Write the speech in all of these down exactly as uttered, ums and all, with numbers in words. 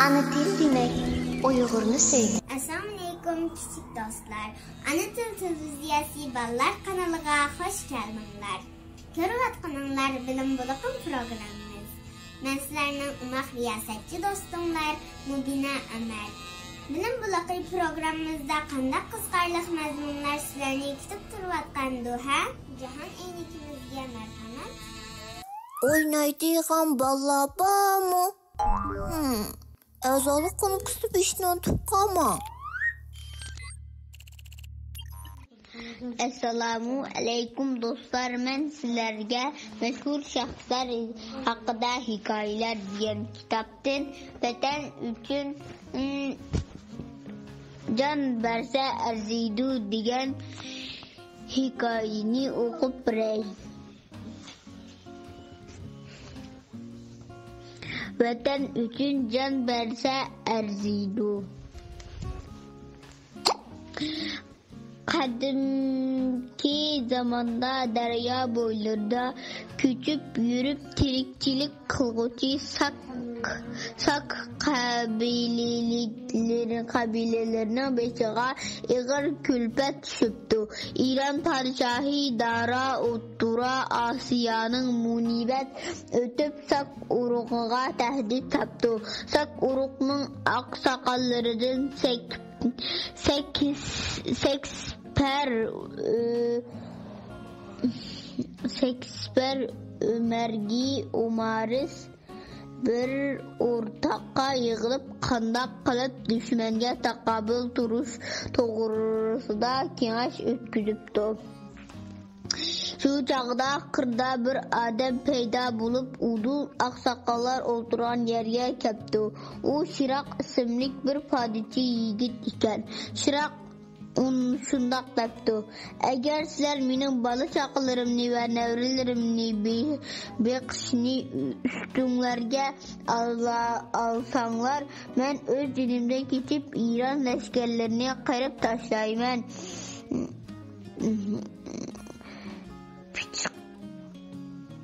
ئانا تىل دېمەك، ئۇيغۇرنى سۆيمەك. ئەسسالامۇئەلەيكۇم، كىچىك دوستلار. ئانا تىل تېلېۋىزىيەسى بالىلار قانىلىغا خۇش كەلدىڭلار. كۆرۈۋاتقىنىڭلار بىلىم بۇلىقىم پروگراممىمىز. مەن سىلەرنىڭ ئوماق رىياسەتچى دوستۇڭلار مۇبىنە ئۆمەر. بىلىم بۇلىقى پروگراممىمىزدا قانداق قىزىقارلىق مەزمۇنلار سىلەرنى كۈتۈپ تۇرۇۋاتقاندۇ، ھە؟ جاھان ئەينىكىمىزگە مەرھەمەت. ئوينايدىغان بالىلار بارمۇ؟ ھىم، ئەزالىق كۇنۇپكىسىنى بېسىشنى ئۇنتۇپ قالماڭ. ئەسسالامۇ ئەلەيكۇم دوستلار، مەن سىلەرگە مەشھۇر شەخسلەر ھەققىدە ھېكايىلەر دېگەن كىتابتىن ۋەتەن ئۈچۈن، ئىم، جان بەرسە ئەرزىيدۇ دېگەن ھېكايىنى ئوقۇپ بېرەي. ۋەتەن ئۈچۈن جان بەرسە ئەرزىيدۇ. قەدىمكى زاماندا دەريا بويلىرىدا كۆچۈپ يۈرۈپ تىرىكچىلىك قىلغۇچى ساك، ساك قەبىلىلىكلىرى، قەبىلىلىرىنىڭ بېشىغا ئېغىر كۈلپەت چۈشۈپتۇ. ئىران پادىشاھى دارا ئوتتۇرا ئاسىيانىڭ مۇنىبەت ئۆتۈپ ساك ئۇرۇقىغا تەھدىت تاپتۇ. ساك ئۇرۇقنىڭ ئاقساقاللىرىدىن سەك، سەك، سەكسپەر، ئۆ، سەكسپەر ئۆمەرگى ئومارىس بىر ئورتاققا يىغىلىپ، قانداق قىلىپ دۈشمەنگە تاقابىل تۇرۇش توغرىسىدا كېڭەش ئۆتكۈزۈپتۇ. شۇ چاغدا قىردا بىر ئادەم پەيدا بولۇپ، ئۇدۇل ئاقساقاللار ئولتۇرغان يەرگە كەپتۇ. ئۇ شىراق ئىسىملىك بىر پادىچى يىگىت ئىكەن. شىراق ئۇن-، شۇنداق دەپتۇ: «ئەگەر سىلەر مېنىڭ بالا-چاقىلىرىمنى ۋە نەۋرىلىرىمنى بې-، بېقىشنى ئۈستۈڭلارگە ئالا-، ئالساڭلار، مەن ئۆز جېنىمدىن كېچىپ، ئىران لەشكەرلىرىنى قىرىپ تاشلايمەن.» پىچىق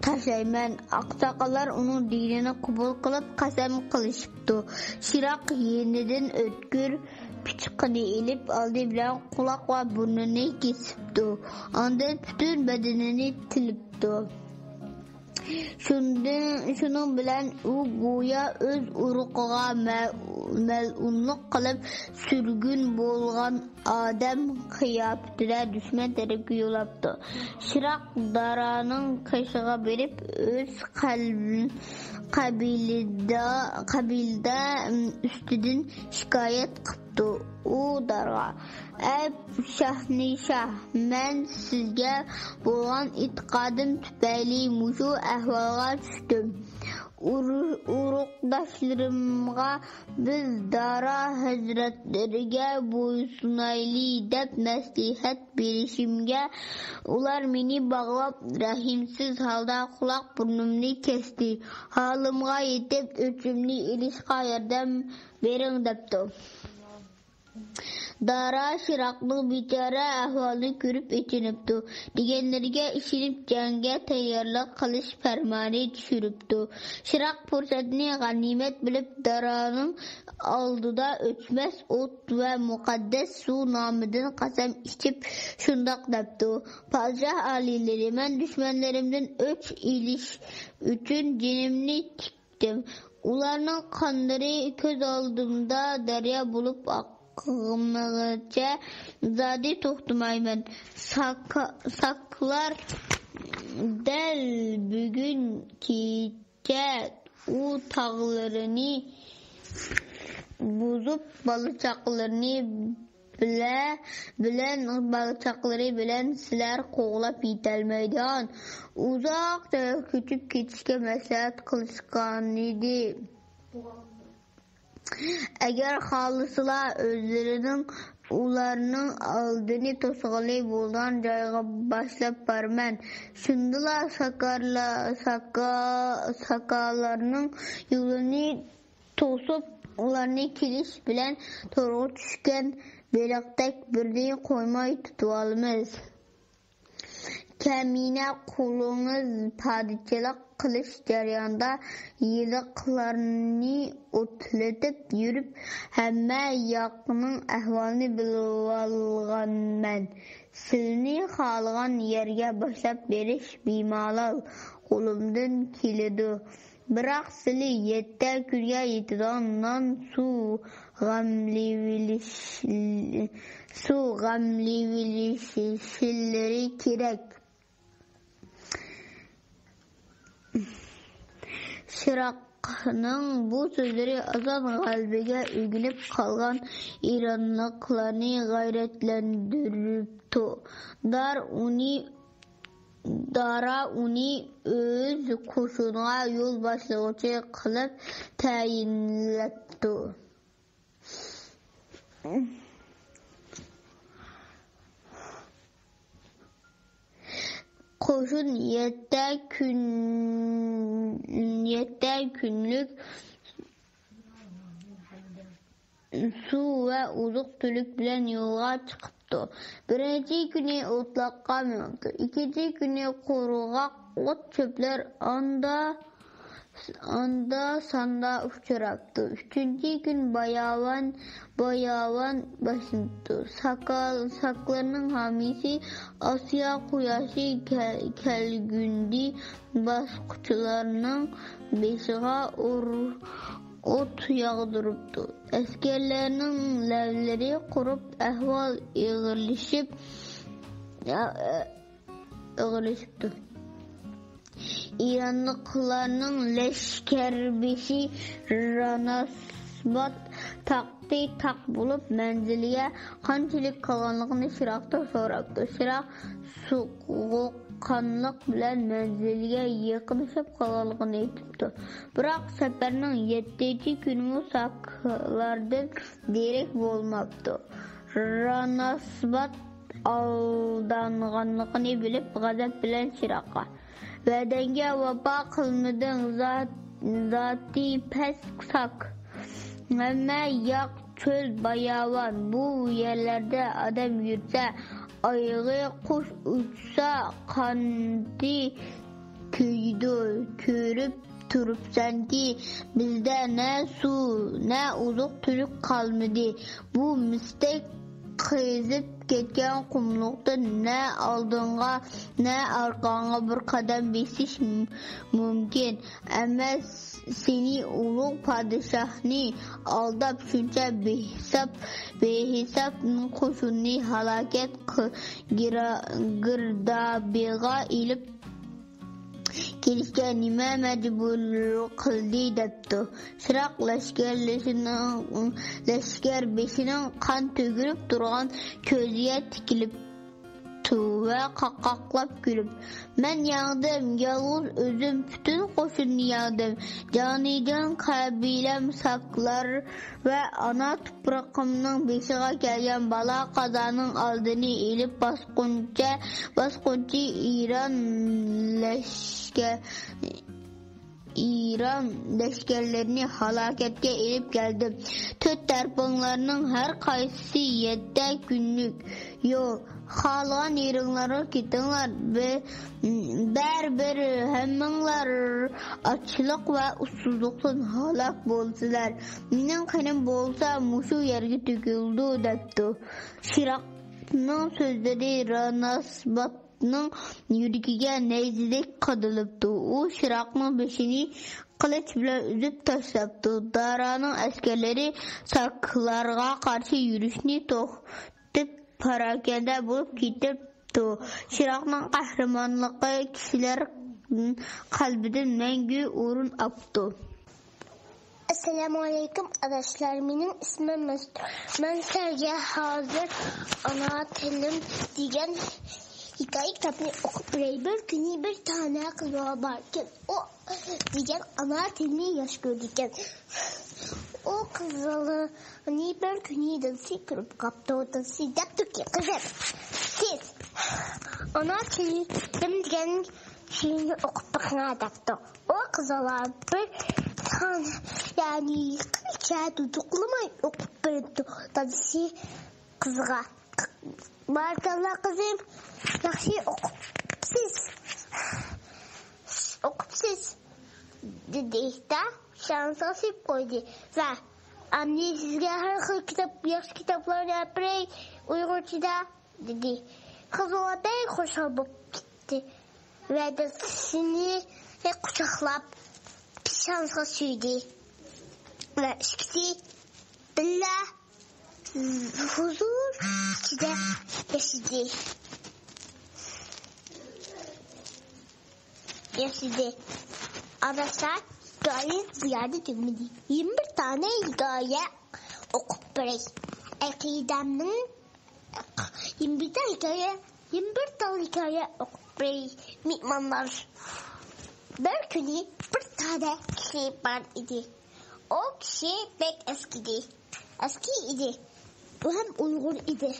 تاشلايمەن. ئاقساقاللار ئۇنىڭ دىنىنى قوبۇل قىلىپ، قەسەم قىلىشىپتۇ. شىراق يېنىدىن ئۆتكۈر پىچىقىنى ئېلىپ، ئالدى بىلەن قۇلاق ۋە بۇرنىنى كېسىپتۇ. ئاندىن پۈتۈن بەدىنىنى تىلىپتۇ. شۇندىن، شۇنىڭ بىلەن ئۇ گويا ئۆز ئۇرۇقىغا مە-، مەلئۇنلۇق قىلىپ، سۈرگۈن بولغان ئادەم قىياپىتىدە دۈشمەن تەرەپكە يول ئاپتۇ. شىراق دارانىڭ قېشىغا بېرىپ، ئۆز قەل-، قەبىلىدە، قەبىلىدە، ئۈم، ئۈستىدىن شىكايەت قىپتۇ. ئۇ دارغا: «ئەي شاھنىشاھ، مەن سىزگە بولغان ئېتىقادىم تۈپەيلى مۇشۇ ئەھۋالغا چۈشتۈم. ئۇرۇ-، ئۇرۇقداشلىرىمغا بىز دارا ھەزرەتلىرىگە بويسۇنايلى دەپ مەسلىھەت بېرىشىمگە، ئۇلار مېنى باغلاپ، رەھىمسىز ھالدا قۇلاق بۇرنۇمنى كەستى. ھالىمغا يېتىپ، ئۆچۈمنى ئېلىشقا ياردەم بېرىڭ» دەپتۇ. دارا شىراقنىڭ بىچارە ئەھۋالىنى كۆرۈپ ئېچىنىپتۇ. دېگەنلىرىگە ئىشىنىپ، جەڭگە تەييارلىق قىلىش پەرمانى چۈشۈرۈپتۇ. شىراق پۇرسەتنى غەنىيمەت بىلىپ، دارانىڭ ئالدىدا ئۆچمەس ئوت ۋە مۇقەددەس سۇ نامىدىن قەسەم ئىچىپ، شۇنداق دەپتۇ: «پادىشاھ ئالىيلىرى، مەن دۈشمەنلىرىمدىن ئۆچ ئېلىش ئۈچۈن جېنىمنى تىك ئۇلارنىڭ قانلىرى كۆز ئالدىمدا دەريا بولۇپ ئاقمىغىچە زادى توختىمايمەن. ساكا-، ساكلار دەل بۈگۈن كېچە ئۇ تاغلىرىنى بۇزۇپ، بالا-چاقىلىرىنى بىلە-، بىلەن، بالا-چاقىلىرى بىلەن سىلەر قوغلاپ يېتەلمەيدىغان ئۇزاق جايغا كۆچۈپ كېتىشكە مەسلىھەت قىلىشقانىدى. ئەگەر خالىسىلا، ئۆزلىرىنىڭ ئۇلارنىڭ ئالدىنى توسقىلى بولىدىغان جايغا باشلاپ بارىمەن. شۇندىلا ساكارلا-، ساكا-، ساكالارنىڭ يولىنى توسۇپ، ئۇلارنى كېلىش بىلەن تورغا چۈشكەن بېلىقتەك بىرنى قويماي تۇتۇۋالىمىز. كەمىنە قۇلىڭىز پادىچىلىق قىلىش جەريانىدا يىلىقلارنى ئوتلىتىپ يۈرۈپ، ھەممە ياقنىڭ ئەھۋالىنى بىلىۋالغانمەن. سىلىنى خالىغان يەرگە باشلاپ بېرىش بىمالال قولۇمدىن كېلىدۇ. بىراق سىلى يەتتە كۈنگە يېتىدىغان نان، سۇ غەملىۋېلىش-، سۇ غەملىۋېلىشلىرى كېرەك. شىراقنىڭ بۇ سۆزلىرى ئاسان غەلىبىگە ئۆگىنىپ قالغان ئىرانلىقلارنى غەيرەتلەندۈرۈپتۇ. دار ئۇنى، دارا ئۇنى ئۆز قوشۇنىغا يول باشلىغۇچى قىلىپ تەيىنلەپتۇ. قوشۇن يەتتە كۈن، يەتتە كۈنلۈك سۇ ۋە ئوزۇق-تۈلۈك بىلەن يولغا چىقىپتۇ. بىرىنچى كۈنى ئوتلاققا مېڭىپتۇ. ئىككىنچى كۈنى قۇرغاق ئوت-چۆپلەر ئاندا، ئاندا-ساندا ئۇچراپتۇ. ئۈچىنچى كۈن باياۋان، باياۋان باشلىنىپتۇ. ساكال-، ساكلارنىڭ ھامىيسى ئاسىيا قۇياشى كەل-، كەلگۈندى باسقۇچىلارنىڭ بېشىغا ئۇر-، ئوت ياغدۇرۇپتۇ. ئەسكەرلەرنىڭ لەۋلىرى قۇرۇپ، ئەھۋال ئېغىرلىشىپ، ئېغىرلىشىپتۇ. ئىرانلىقلارنىڭ لەشكەر بېشى راناسبات تاقتى تاق بولۇپ، مەنزىلىگە قانچىلىك قالغانلىقىنى شىراقتىن سوراپتۇ. شىراق سوغۇققانلىق بىلەن مەنزىلىگە يېقىنلىشىپ قالغانلىقىنى ئېيتىپتۇ. بىراق سەپەرنىڭ يەتتىنچى كۈنىمۇ ساكلاردىن دېرەك بولماپتۇ. راناسبات ئالدانغانلىقىنى بىلىپ، غەزەپ بىلەن شىراققا، «ۋەدەڭگە ۋاپا قىلمىدىڭ، زات-، زاتى پەس ساك. ھەممە ياق چۆل باياۋان، بۇ يەرلەردە ئادەم يۈرسە، ئايىغى قۇش ئۇچسا، قانىتى كۆيىدۇ، كۆرۈپ تۇرۇپسەنكى، بىزدە نە سۇ، نە ئوزۇق-تۈلۈك قالمىدى. بۇ مىستەك قېزىپ كەتكەن قۇملۇقتىن نە ئالدىڭغا، نە ئارقاڭغا بىر قەدەم بېسىش مۇمكىن ئەمەس. سېنى ئۇلۇغ پادىشاھنى ئالداپ، شۇنچە بىھېساب، بىھېساب قوشۇننى ھالاكەت گىردابىغا ئېلىپ كېلىشكە نېمە مەجبۇر قىلدى؟» دەپتۇ. شىراق لەشكەرلىشىنىڭ، لەشكەر بېشىنىڭ قان تۆكۈلۈپ تۇرغان كۆزىگە تىكىلىپتۇ ۋە قاقاقلاپ كۈلۈپ، «مەن يەڭدىم، يالغۇز ئۆزۈم پۈتۈن قوشۇننى يەڭدىم. جانىجان قەبىلەم ساكلار ۋە ئانا تۇپرىقىمنىڭ بېشىغا كەلگەن بالا-قازانىڭ ئالدىنى ئېلىپ باسقۇنچە، باسقۇنچى ئىران لەشكە-، ئىران لەشكەرلىرىنى ھالاكەتكە ئېلىپ كەلدىم. تۆت تەرىپىڭلارنىڭ ھەر قايسىسى يەتتە كۈنلۈك يول. خالىغان يېرىڭلارغا كېتىڭلار. بە-، بەرىبىر ھەممىڭلار ئاچلىق ۋە ئۇسسۇزلۇقتىن ھالاك بولىسىلەر. مېنىڭ قېنىم بولسا مۇشۇ يەرگە تۆكۈلىدۇ» دەپتۇ. شىراقنىڭ سۆزلىرى راناسباتنىڭ يۈرىكىگە نەيزىدەك قادىلىپتۇ. ئۇ شىراقنىڭ بېشىنى قىلىچ بىلەن ئۈزۈپ تاشلاپتۇ. دارانىڭ ئەسكەرلىرى ساكلارغا قارشى يۈرۈشنى توختىتىپ، پاراكەندە بولۇپ كېتىپتۇ. شىراقنىڭ قەھرىمانلىقى كىشىلەر قەلبىدىن مەڭگۈ ئورۇن ئاپتۇ. ئەسسالامۇ ئەلەيكۇم ئاداشلار، مېنىڭ ئىسمىم مەستۇر. مەن سىلەرگە ھازىر ئانا تىلىم دېگەن ھېكايە كىتابنى ئوقۇپ بېرەي. بىر كۈنى بىر تانە قىز بالا باركەن. ئۇ دېگەن ئانا تىلىنى ياخشى كۆرىدىكەن. ئۇ قىزلارنى بىر كۈنى دادىسى كۆرۈپ قاپتۇ. دادىسى دەپتۇكى، «قىزىم، سىز ئانا تىلىم دېگەن شېئىرنى ئوقۇپ بېقىڭا» دەپتۇ. ئۇ قىزلار بىر سانىيەنى قىلچە دۇدۇقلىماي ئوقۇپ بېرىپتۇ. دادىسى قىزغا، «بارىكاللا قىزىم، ياخشى ئوقۇپسەن» سىز ئوقۇپسىز، دېدى-دە، شانسىغا سېلىپ قويدى ۋە ئەمدى سىزگە ھەر خىل كىتاب، ياخشى كىتابلارنى ئەپىرەي، ئۇيغۇرچىدا، دېدى. قىز بوۋا بەك خۇشال بولۇپ كەتتى ۋە دادىسىنى قۇچاقلاپ پېشانىسىغا سۆيدى ۋە ئىككىسى بىللە ھۇزۇر ئىچىدە ياشىدى. ياشىدى. ئاداشلار، ھېكايە بۇ يەردە تۈگىمىدى. يەنە بىر تانە ھېكايە ئوقۇپ بېرەي. ئەقىدەمنىڭ يەنە بىر تانە ھېكايە، يەنە بىر تانە ھېكايە ئوقۇپ بېرەي، مېھمانلار. بىر كۈنى بىر تانە كىشى بار ئىدى. ئۇ كىشى بەك ئەسكى ئىدى. ئەسكى ئىدى. ئۇ ھەم ئۇيغۇر ئىدى.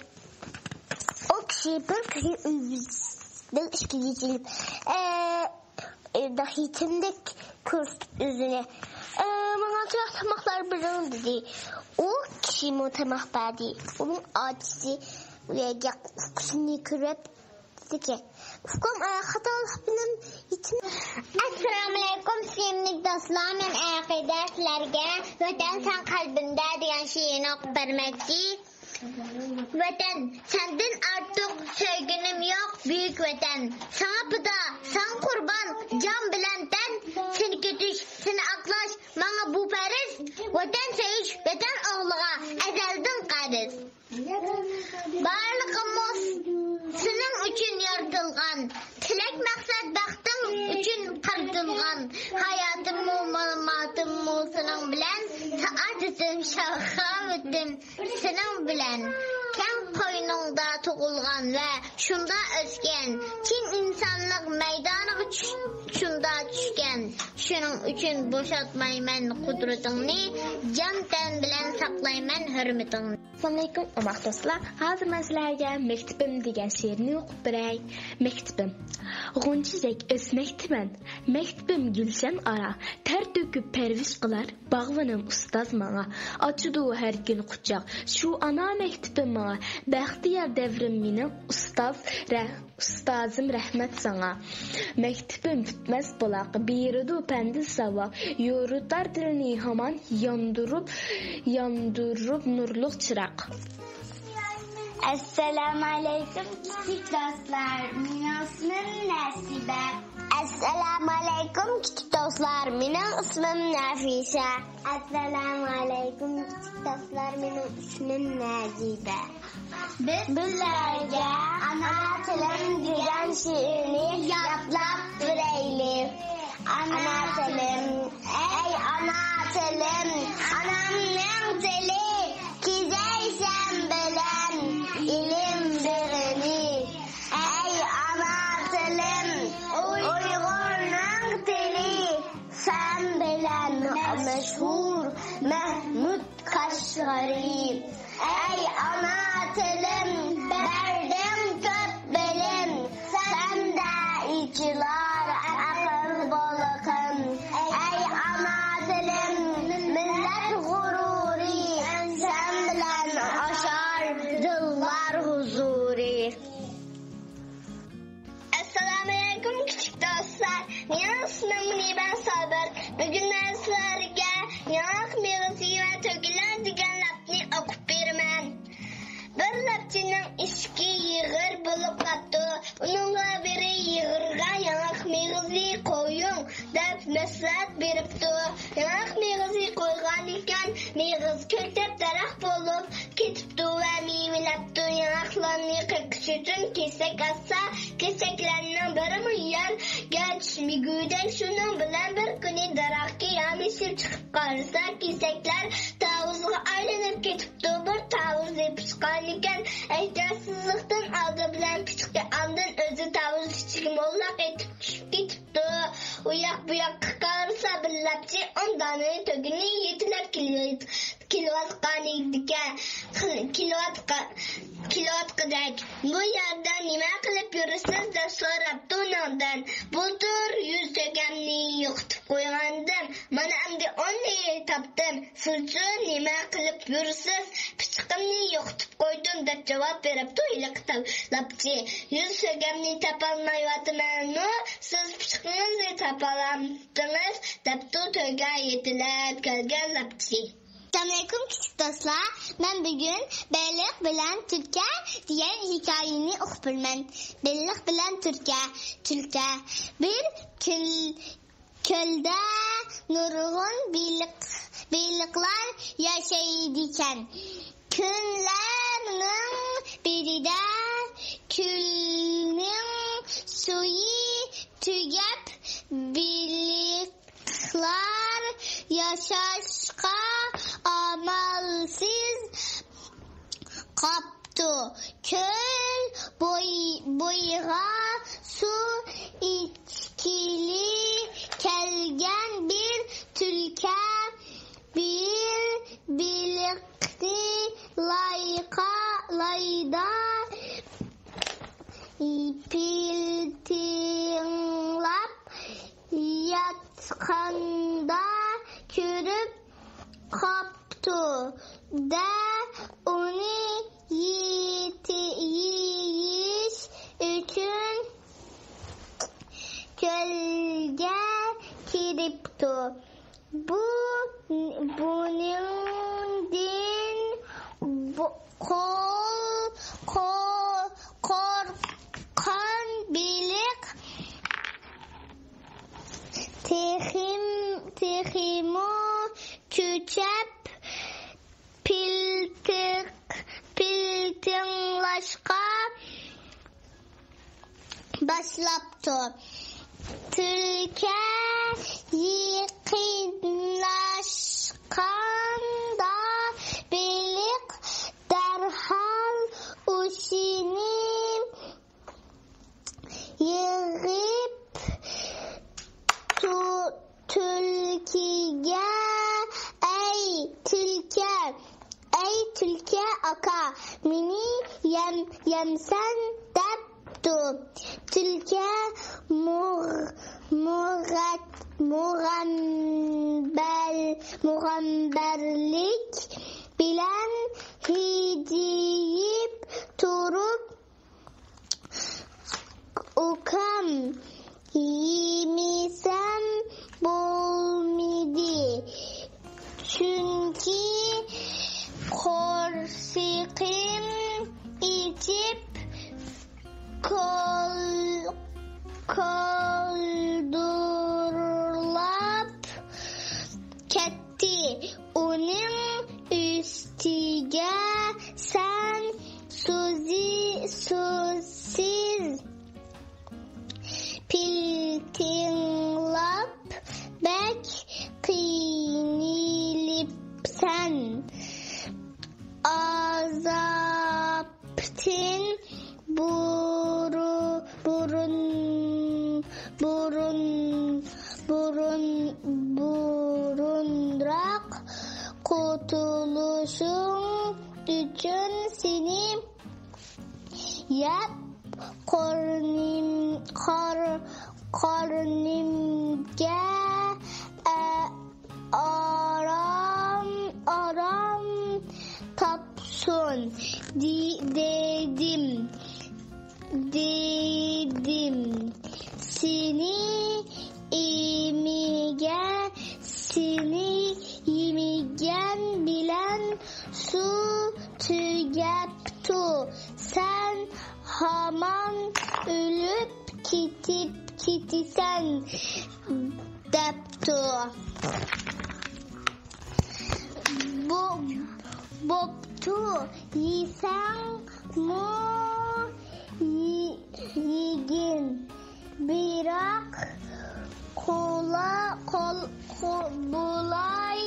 ئۇ كىشى بىر كۈنى ئۆيىدىن ئىشىكىگە كېلىپ، ئە، ئە، ھېيتىمدەك كۆرسىتىپ ئۆزىنى، ئە، ماڭا تاماقلار بېرىڭ، دېدى. ئۇ كىشىمۇ تاماق بەردى. ئۇنىڭ ئاچىسى ئۇ يەرگە ئۇكىسىنى كۆرۈپ، دېدىكى، ئۇكام، ئە، خاتالىق بىلەن يېتىم. ئەسسالامۇئەلەيكۇم، سۆيۈملۈك دوستلار، مەن ئەقىدە سىلەرگە ۋەتەن سەن قەلبىمدە دېگەن شېئىرنى ئوقۇپ بەرمەكچى. ۋەتەن، سەندىن ئارتۇق سۆيگۈنۈم يوق، بۈيۈك ۋەتەن. ساڭا پىدا، ساڭا قۇربان، جان بىلەن تەن. سېنى كۈتۈش، سېنى ئاقلاش، ماڭا بۇ پەرز. ۋەتەن سۆيۈش، ۋەتەن ئوغلىغا ئەزەلدىن قەرز. بارلىقىممۇ سېنىڭ ئۈچۈن يارىتىلغان، تىلەك مەقسەت بەختىڭ ئۈچۈن قارىتىلغان. ھاياتىممۇ، ماماتىممۇ سېنىڭ بىلەن، سائادىتىم، شاخاۋىتىم سېنىڭ بىلەن. كەڭ قوينۇڭدا تۇغۇلغان ۋە شۇندا ئۆسكەن، چىن ئىنسانلىق مەيدانىغا چۈش-، شۇندا چۈشكەن. شۇنىڭ ئۈچۈن بوشاتمايمەن قۇدرىتىڭنى، جان تەن بىلەن ساقلايمەن ھۆرمىتىڭنى. ئەسسالامۇئەلەيكۇم، ئوماق دوستلار. ھازىر مەن سىلەرگە مەكتىپىم دېگەن شېئىرنى ئوقۇپ بېرەي. مەكتىپىم. غۇنچىدەك ئۆسمەكتىمەن، مەكتىپىم گۈلشەن ئارا. تەر تۆكۈپ پەرۋىش قىلار باغۋىنىم ئۇستاز ماڭا. ئاچىدۇ ھەر كۈن قۇچاق شۇ ئانا مەكتىپىم ماڭا. بەختىيار دەۋرىم مېنىڭ ئۇستاز رە-، ئۇستازىم، رەھمەت ساڭا. مەكتىپىم پۈتمەس بۇلاق، بېرىدۇ پەندىن ساۋاق، يورۇتار دىلنى ھامان ياندۇرۇپ، ياندۇرۇپ نۇرلۇق چىراغ. ئەسسالامۇئەلەيكۇم، كىچىك دوستلار، مېنىڭ ئىسمىم نەسىبە. ئەسسالامۇئەلەيكۇم، كىچىك دوستلار، مېنىڭ ئىسمىم نەفىسە. ئەسسالامۇئەلەيكۇم، كىچىك دوستلار، مېنىڭ ئىسمىم نەجىبە. بىز سىلەرگە ئانا تىلىم دېگەن شېئىرنى يادلاپ بېرەيلى. ئانا تىلىم، ئەي ئانا تىلىم، ئانامنىڭ تىلى، كېزەيسەن بىلەن ئىلىم بېغىنى. ئەي ئانا تىلىم، ئۇيغۇرنىڭ تىلى، سەن بىلەن مەشھۇر مەھمۇد قەشقىرى. ئەي ئانا تىلىم، بەردىڭ كۆپ بىلىم، سەندە ئېچىلار ئەقىل بولقىم. ئەي ئانا تىلىم، مىللەت غۇرۇرى، سەن بىلەن ئاشار دىللار ھۇزۇرى. ئەسسالامۇئەلەيكۇم، كىچىك دوستلار. مېنىڭ ئىسمىم مۇنىبە سابىر. بۈگۈن مەن سىلەرگە ياڭاق مېغىزى ۋە تۆگىلەر دېگەن لەپنى ئوقۇپ بېرىمەن. بىر لەپچىنىڭ ئىشىكى يېغىر بولۇپ قاپتۇ. ئۇنىڭغا بىرى يېغىرغا ياڭاق مېغىزى قويۇڭ دەپ مەسلىھەت بېرىپتۇ. ياڭاق مېغىزى قويغانىكەن، مېغىز كۆكلەپ دەرەخ بولۇپ كېتىپتۇ ۋە مېۋىلەپتۇ. ياڭاقلارنى قېقىش ئۈچۈن كېسەك ئاتسا، كېسەكلەرنىڭ بىرىمۇ يەرگە چۈشمىگۈدەك. شۇنىڭ بىلەن بىر كۈنى دەرەخكە يامىشىپ چىقىپ قارىسا، كېسەكلەر تاۋۇزغا ئايلىنىپ كېتىپتۇ. بىر تاۋۇز يېپىشقانىكەن، ئېھتىياتسىزلىقتىن ئالدى بىلەن پىچىقى، ئاندىن ئۆزى تاۋۇز ئىچىگە موللاق ئېتىپ چۈشۈپ كېتىپتۇ. ئۇ ياق بۇ ياققا قارىسا، بىر لەپچى ئون دانە تۆگىنى يېتىلەپ كېلىۋېت-، كېلىۋاتقانىدىكەن، كېلىۋاتقا-، كېلىۋاتقۇدەك. «بۇ يەردە نېمە قىلىپ يۈرىسىز؟» دەپ سوراپتۇ ئۇنىڭدىن. «بۇلتۇر يۈز تۆگەمنى يوقىتىپ قويغانىدىم، مانا ئەمدى ئوننى تاپتىم. سىزچۇ نېمە قىلىپ يۈرىسىز؟» پىچىق پىچىقىمنى يوقىتىپ قويدۇم» دەپ جاۋاب بېرىپتۇ ھېلىقى تاۋ-، لاپچى. «يۈز سۆگەمنى تاپالمايۋاتىمەنمۇ، سىز پىچىقىڭىزنى تاپالامدىڭىز؟» دەپتۇ تۆگە يېتىلەپ كەلگەن لاپچى. ئەسسالامۇئەلەيكۇم، كىچىك دوستلار. مەن بۈگۈن بېلىق بىلەن تۈلكە دېگەن ھېكايىنى ئوقۇپ بېرىمەن. بېلىق بىلەن تۈلكە. تۈلكە. بىر كۆل-، كۆلدە نۇرغۇن بېلىق، بېلىقلار ياشايدىكەن. كۈنلەرنىڭ بىرىدە كۆلنىڭ سۈيى تۈگەپ، بېلىق بېلىقلار ياشاشقا ئامالسىز قاپتۇ. كۆل بوي-، بويىغا سۇ ئىچكىلى كەلگەن بىر تۈلكە بىر بېلىقنى لايقا-، لايدا پىلتىڭلاپ ياتقاندا كۆرۈپ قاپتۇ-دە، ئۇنى يېتى-، يېيىش ئۈچۈن كۆلگە كىرىپتۇ. بۇ، بۇنىڭدىن بۇ، قول-، قو-، قورققان بېلىق تېخىم-، تېخىمۇ كۈچەپ پىلتىق-، پىلتىڭلاشقا باشلاپتۇ. تۈلكە يېقىنلاشقاندا بېلىق دەرھال ئۇچىنى يىغىپ، تۇ-، تۈلكىگە، «ئەي تۈلكە، ئەي تۈلكە ئاكا، مېنى يەم-، يەمسەن؟» دەپتۇ. تۈلكە مۇغ-، مۇغەت-، مۇغەمبەل-، مۇغەمبەرلىك بىلەن ھىجىيىپ تۇرۇپ، «ئۇكام، يېمىسەم بولمىدى، چۈنكى قورسىقىم ئېچىپ، كول-، كولدۇرلاپ كەتتى. ئۇنىڭ ئۈستىگە سەن سۇزى-، سۇسىز پىلتىڭلاپ بەك قىينىلىپسەن. ئازابتىن بۇرۇ-، بۇرۇن، بۇرۇن، بۇرۇن، بۇرۇن، بۇرۇنراق قۇتۇلۇشۇڭ ئۈچۈن سېنى يەپ، قورنىم-، قار-، قارنىمگە ئە-، ئارام، ئارام تاپسۇن، دې-، دېدىم، دېدىم. سېنى يېمىگەن، سېنى يېمىگەن بىلەن سۇ تۈگەپتۇ. سەن ھامان ئۆلۈپ كېتىپ، كېتىسەن، دەپتۇ. بو-، بوپتۇ، يېسەڭمۇ يې-، يېگىن. بىراق، قولا-، قول-، قو-، بۇلاي،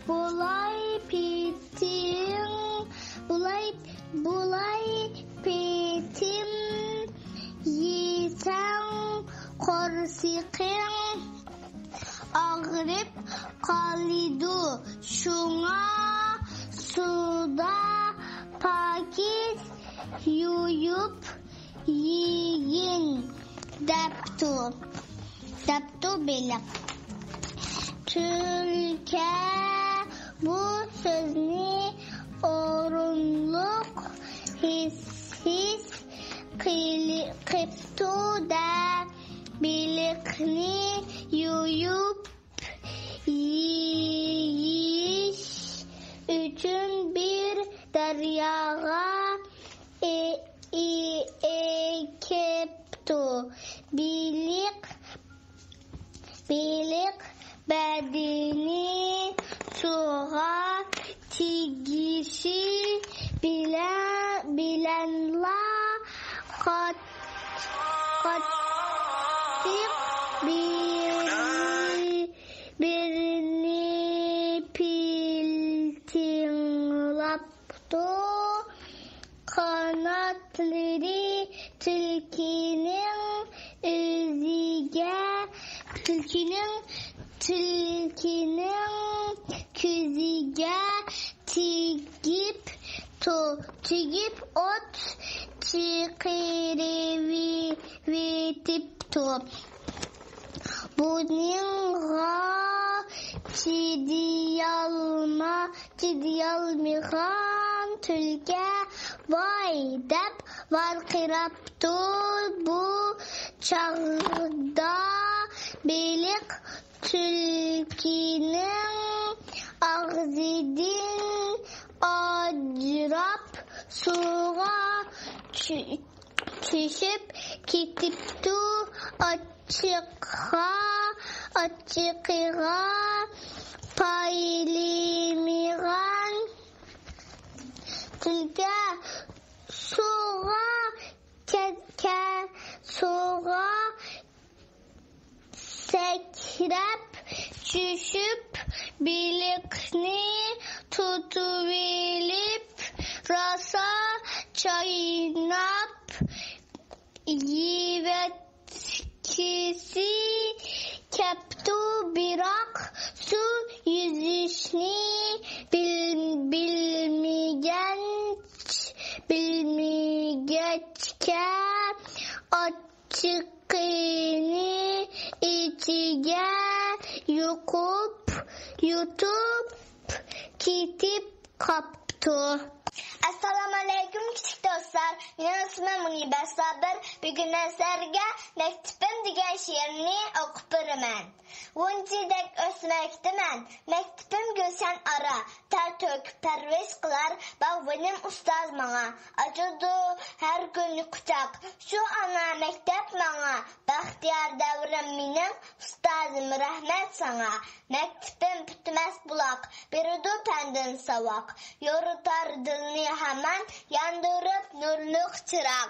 بۇلاي پېتىڭ، بۇلاي، بۇلاي پېتىم يېسەڭ، قورسىقىڭ ئاغرىپ قالىدۇ. شۇڭا سۇدا پاكىز يۇيۇپ يېگىن، دەپتۇ، دەپتۇ بېلىق. تۈلكە بۇ سۆزنى بۇرۇنلۇق ھېس-ھېس قىلىپتۇ-دە، بېلىقنى يۇيۇپ يېيىش ئۈچۈن بىر دەرياغا ئې-، ئې-، ئېكىپتۇ. بېلىق، بېلىق بەدىنى سۇغا تېگىشى بىلەن، بىلەنلا قات-، قاتتىق بىر-، بىرنى پىلتىڭلاپتۇ. قاناتلىرى تۈلكىنىڭ ئۆزىگە، تۈلكىنىڭ، تۈلكىنىڭ كۆزىگە تېگىپ تۇ-، تېگىپ ئوت چىقىرىۋېتىپتۇ. بۇنىڭغا چىدىيالما-، چىدىيالمىغان تۈلكە «ۋاي!» دەپ ۋارقىراپتۇ. بۇ چاغدا بېلىق تۈلكىنىڭ ئاغزىدىن ئاجراپ سۇغا چۈ-، چۈشۈپ كېتىپتۇ. ئاچچىقىغا، ئاچچىقىغا پايلىمىغان تۈلكە سۇغا كە-، كە-، سۇغا سەكرەپ چۈشۈپ، بېلىقنى تۇتۇۋېلىپ، راسا چايناپ يېۋەتكۈسى كەپتۇ، بىراق سۇ يۈزۈشنى بىل-، بىلمىگەچ-، بىلمىگەچكە، ئاچچىقىنى ئىچىگە يۇقۇپ، يۇتۇپ كېتىپ قاپتۇ. ئەسسالامۇئەلەيكۇم، كىچىك دوستلار. مېنىڭ ئىسمىم مۇنىبە سابىر. بۈگۈن مەن سىلەرگە مەكتىپىم دېگەن شېئىرنى ئوقۇپ بېرىمەن. غۇنچىدەك ئۆسمەكتىمەن، مەكتىپىم گۈلشەن ئارا، تەر تۆكۈپ پەرۋىش قىلار باغۋىنىم ئۇستاز ماڭا. ئاچىدۇ ھەر كۈنى قۇچاق، شۇ ئانا مەكتەپ ماڭا. بەختىيار دەۋرىم مېنىڭ، ئۇستازىم رەھمەت ساڭا. مەكتىپىم پۈتمەس بۇلاق، بېرىدۇ پەندىن ساۋاق، يورۇتار دىلنى ھامان، ياندۇرۇپ نۇرلۇق چىراغ.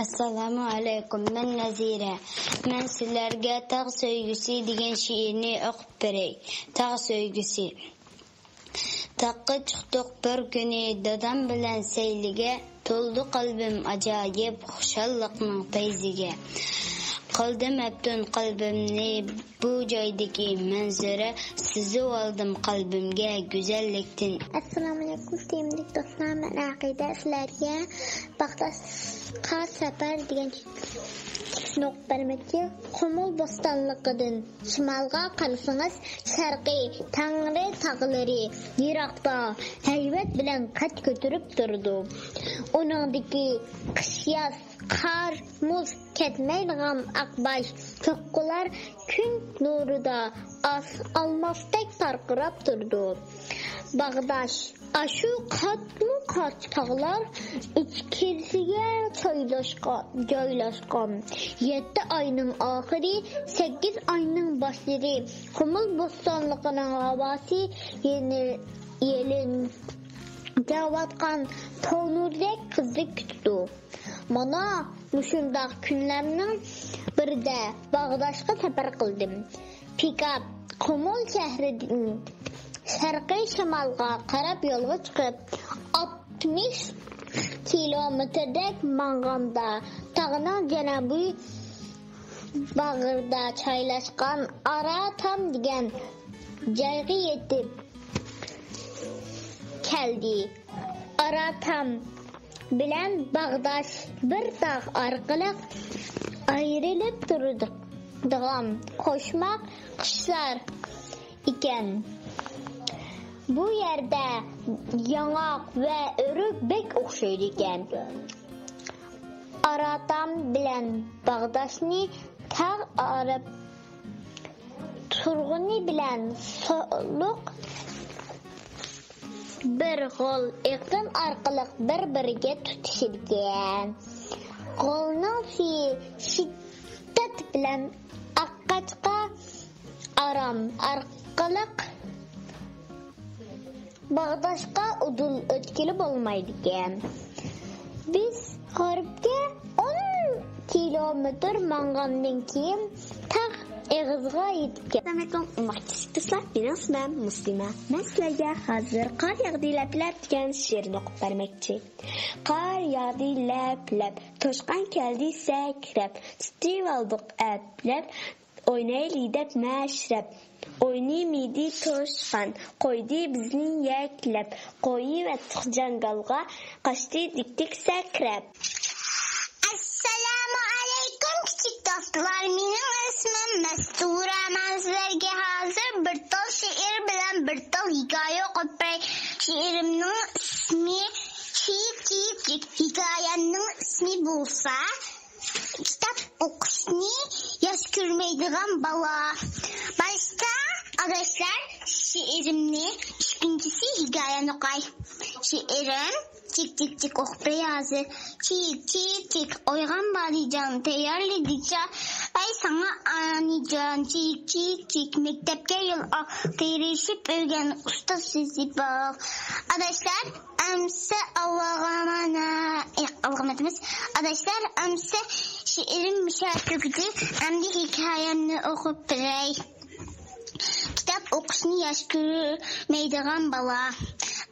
ئەسسالامۇ ئەلەيكۇم، مەن نەزىرە. مەن سىلەرگە تاغ سۆيگۈسى دېگەن شېئىرنى ئوقۇپ بېرەي. تاغ سۆيگۈسى. تاغقا چىقتۇق بىر كۈنى دادام بىلەن سەيلىگە، تولدى قەلبىم ئاجايىپ خۇشاللىقنىڭ پەيزىگە. قىلدىم مەپتۇن قەلبىمنى بۇ جايدىكى مەنزىرە، سىزىۋالدىم قەلبىمگە گۈزەللىكتىن. ئەسسالامۇئەلەيكۇم، سۆيۈملۈك دوستلار، مەن ئەقىدە. سىلەرگە باغداشقا سەپەر دېگەن چۈشەنچىسىنى ئوقۇپ بەرمەكچى. قۇمۇل بوستانلىقىدىن شىمالغا قارىسىڭىز، شەرقىي تەڭرى تاغلىرى يىراقتا ھەيۋەت بىلەن قەد كۆتۈرۈپ تۇرىدۇ. ئۇنىڭدىكى قىش-ياز، قار-مۇز كەتمەيدىغان ئاق باش چوققىلار كۈن نۇرىدا ئاس-، ئالماستەك پارقىراپ تۇرىدۇ. باغداش ئاشۇ قاتمۇ قات تاغلار ئىچكىرىسىگە جايلاشقان، جايلاشقان. يەتتە ئاينىڭ ئاخىرى، سەككىز ئاينىڭ باشلىرى قۇمۇل بوستانلىقىنىڭ ھاۋاسى يېنى-، يېلىنجاۋاتقان تونۇردەك قىزىپ كېتىدۇ. مانا مۇشۇنداق كۈنلەرنىڭ بىرىدە باغداشقا سەپەر قىلدىم. پىكاپ قۇمۇل شەھىرىدىن شەرقىي شىمالغا قاراپ يولغا چىقىپ، ئاتمىش كىلومېتىردەك ماڭغاندا، تاغنىڭ جەنۇبىي باغرىدا جايلاشقان ئاراتام دېگەن جايغا يېتىپ كەلدى. ئاراتام بىلەن باغداش بىر تاغ ئارقىلىق ئايرىلىپ تۇرىدىغان قوشماق قىشلار ئىكەن. بۇ يەردە ياڭاق ۋە ئۆرۈك بەك ئوخشايدىكەن. ئاراتام بىلەن باغداشنى تاغ ئارىپ تۇرغىنى بىلەن سۇلۇق بىر غول ئېقىن ئارقىلىق بىر-بىرىگە تۇتىشىدىكەن. غولنىڭ سۈيى شىددەت بىلەن ئاققاچقا، ئارام ئارقىلىق باغداشقا ئۇدۇل ئۆتكىلى بولمايدىكەن. بىز غەربكە ئون كىلومېتىر ماڭغاندىن كېيىن تاغ ئېغىزىغا يېتىپ كەلدۇق. ئەسسالامۇئەلەيكۇم، ئوماق كىچىك دوستلار، مېنىڭ ئىسمىم مۇسلىمە. مەن سىلەرگە ھازىر قار ياغدى لەپ-لەپ دېگەن شېئىرنى ئوقۇپ بەرمەكچى. قار ياغدى لەپ-لەپ، توشقان كەلدى سەكرەپ، تۇتۇۋالدۇق ئەپلەپ، ئوينايلى دەپ مەشرەپ. ئوينىمىدى توشقان، قويدى بىزنى يەكلەپ. قويۇۋەتتۇق جاڭگالغا، قاچتى دىك-دىك سەكرەپ. ئەسسالامۇئەلەيكۇم، كىچىك دوستلار. مېنىڭ ئىسمىم مەستۇرە. مەن سىلەرگە ھازىر بىر تال شېئىر بىلەن بىر تال ھېكايە ئوقۇپ بېرەي. شېئىرىمنىڭ ئىسمى چىيىك چىيىك چىك، ھېكايەمنىڭ ئىسمى بولسا كىتاب ئوقۇشنى ياش كۆرمەيدىغان بالا. باشتا، ئاداشلار، شېئىرىمنى ئىككىنچىسى ھېكايەنى ئوقاي. شېئىرىم چىك چىك چىك ئوقۇپ بېرەي ھازىر. چىك چىك چىك، ئويغان بالىجان، تەييارلىدىچە. ۋاي ساڭا ئانىجان، چىك چىك چىك، مەكتەپكە يول ئال، تىرىشىپ ئۆگەن، ئۇستاز سۆزى بار. ئاداشلار، ئەمسە ئاللاغا ئامانەت. ئاللاغا ئامانەت ئەمەس. ئاداشلار، ئەمسە شېئىرىم مۇشۇ يەردە تۈگىدى. ئەمدى ھېكايەمنى ئوقۇپ بېرەي. كىتاب ئوقۇشنى ياش كۆرمەيدىغان بالا.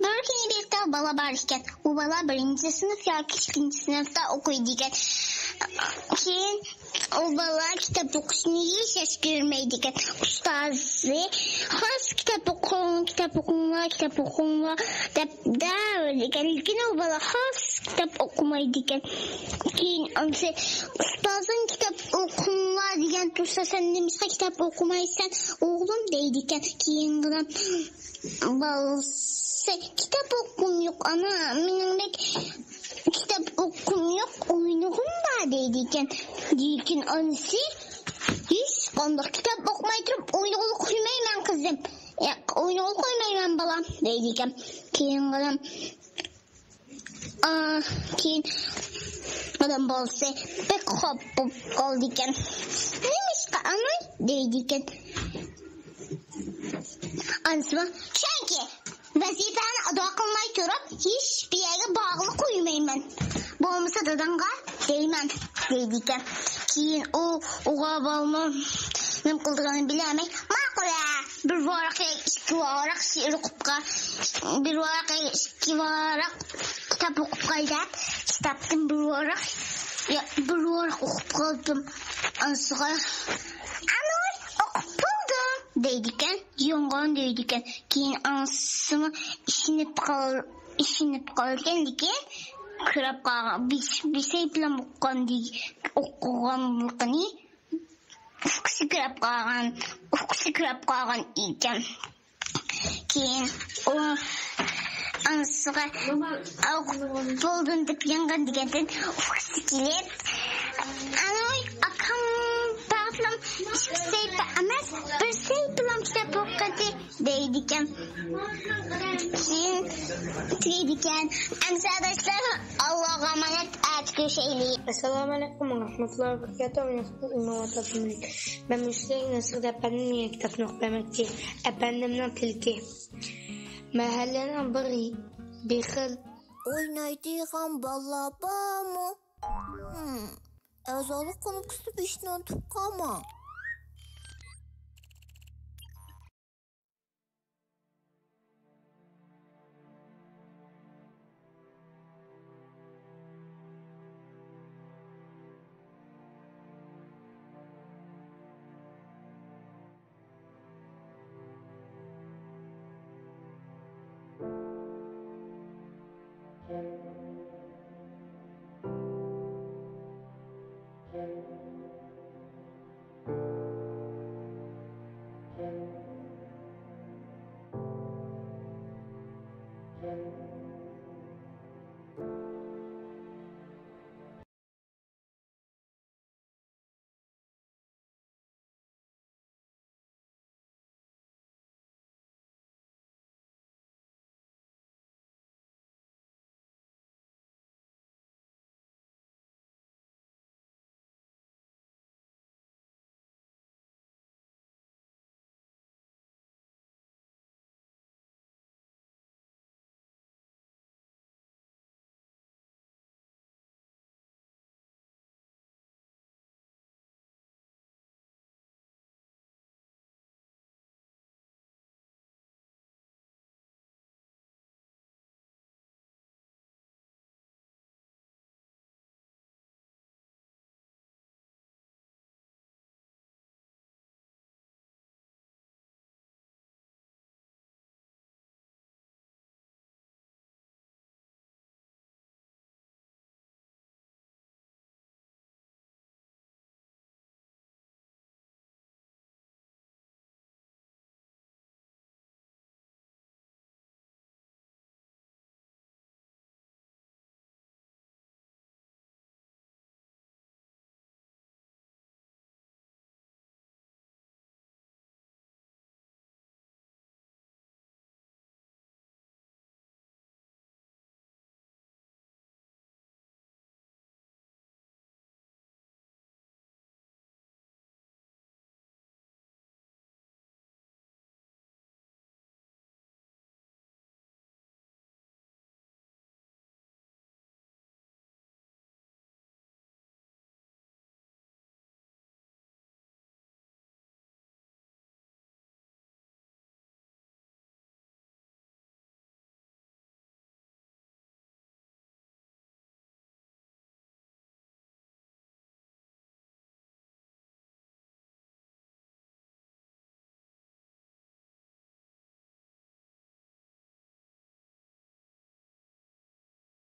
بىر كۈنى بىر تال بالا بار ئىكەن. ئۇ بالا بىرىنچى سىنىپ ياكى ئىككىنچى سىنىپتا ئوقۇيدىكەن. كېيىن ئۇ بالا كىتاب ئوقۇشنى ھېچ ياش كۆرمەيدىكەن. ئۇستازى، «خاس، كىتاب ئوقۇڭ، كىتاب ئوقۇڭلار، كىتاب ئوقۇڭلار» دەپ دەۋېرىدىكەن. لېكىن ئۇ بالا خاس كىتاب ئوقۇمايدىكەن. كېيىن ئانىسى، «ئۇستازىڭ كىتاب ئوقۇڭلار دېگەن تۇرسا، سەن نېمىشقا كىتاب ئوقۇمايسەن، ئوغلۇم؟» دەيدىكەن. كېيىن بالىسى، «كىتاب ئوقۇغۇم يوق، ئانا، مېنىڭ بەك كىتاب ئوقۇغۇم يوق، ئوينىغۇم بار» دەيدىكەن. لېكىن ئانىسى، «ھېچقانداق، كىتاب ئوقۇماي تۇرۇپ ئوينىغىلى قويمايمەن، قىزىم. ياق، ئوينىغىلى قويمايمەن، بالام» دەيدىكەن. كېيىن بالام، ئا، كېيىن ئادەم بالىسى بەك خاپا بولۇپ قالىدىكەن. «نېمىشقا، ئاناي؟» دەيدىكەن. ئانىسىمۇ، «چۈنكى ۋەزىپەنى ئادا قىلماي تۇرۇپ، ھېچ بىر يەرگە بارغىلى قويمايمەن. بولمىسا داداڭغا دەيمەن» دەيدىكەن. كېيىن ئۇ، ئۇغا بالىمۇ نېمە قىلىدىغىنىنى بىلەلمەي، «ماقۇل ھە، بىر ۋاراق ياكى ئىككى ۋاراق شېئىر ئوقۇپ قال، بىر ۋاراق ياكى ئىككى ۋاراق كىتاب ئوقۇپ قال» دەپ، كىتابتىن بىر ۋاراق، يا، بىر ۋاراق ئوقۇپ قالدىم. ئانىسىغا، «ئاناي، ئوقۇپ بولدۇم» دەيدىكەن، يوڭغان دەيدىكەن. كېيىن ئانىسىمۇ ئىشىنىپ قال-، ئىشىنىپ قالغان، لېكىن كىرىپ قالغان، بىر، بىر سەھىپىلەم ئوقۇغان دېگەن، ئوقۇغانلىقىنى ئۇكىسى كىرىپ قالغان، ئۇكىسى كىرىپ قالغان ئىكەن. كېيىن ئۇ ئانىسىغا، «ئوقۇپ بولدۇم» دەپ يانغان دېگەندىن ئۇكىسى كېلىپ، «ئاناي، ئاكام بەردىم، ئىككى سەھىپە ئەمەس، بىر سەھىپىلەم كىتاب ئوقۇدى» دەيدىكەن. كېيىن تۈگەيدىكەن. ئەمسە ئاداشلار، ئاللاغا ئامانەت، ئەتە كۆرۈشەيلى. ئەسسالامۇئەلەيكۇم ۋەرەھمەتۇللاھى ۋەبەرىكاتۇھ. مەن ياسىن ئىمام ئاتاپمەن. مەن مۇشۇ نەسىھەت ئەپەندىم دېگەن كىتابنى ئوقۇپ بەرمەكچى. ئەپەندىمنىڭ تىلىكى. مەھەللىنىڭ بىر بېخىل. ئوينايدىغان بالا بارمۇ؟ ھىم. ئەزالىق كۇنۇپكىسىدا بېشىنى ئۇنتۇپ قالما.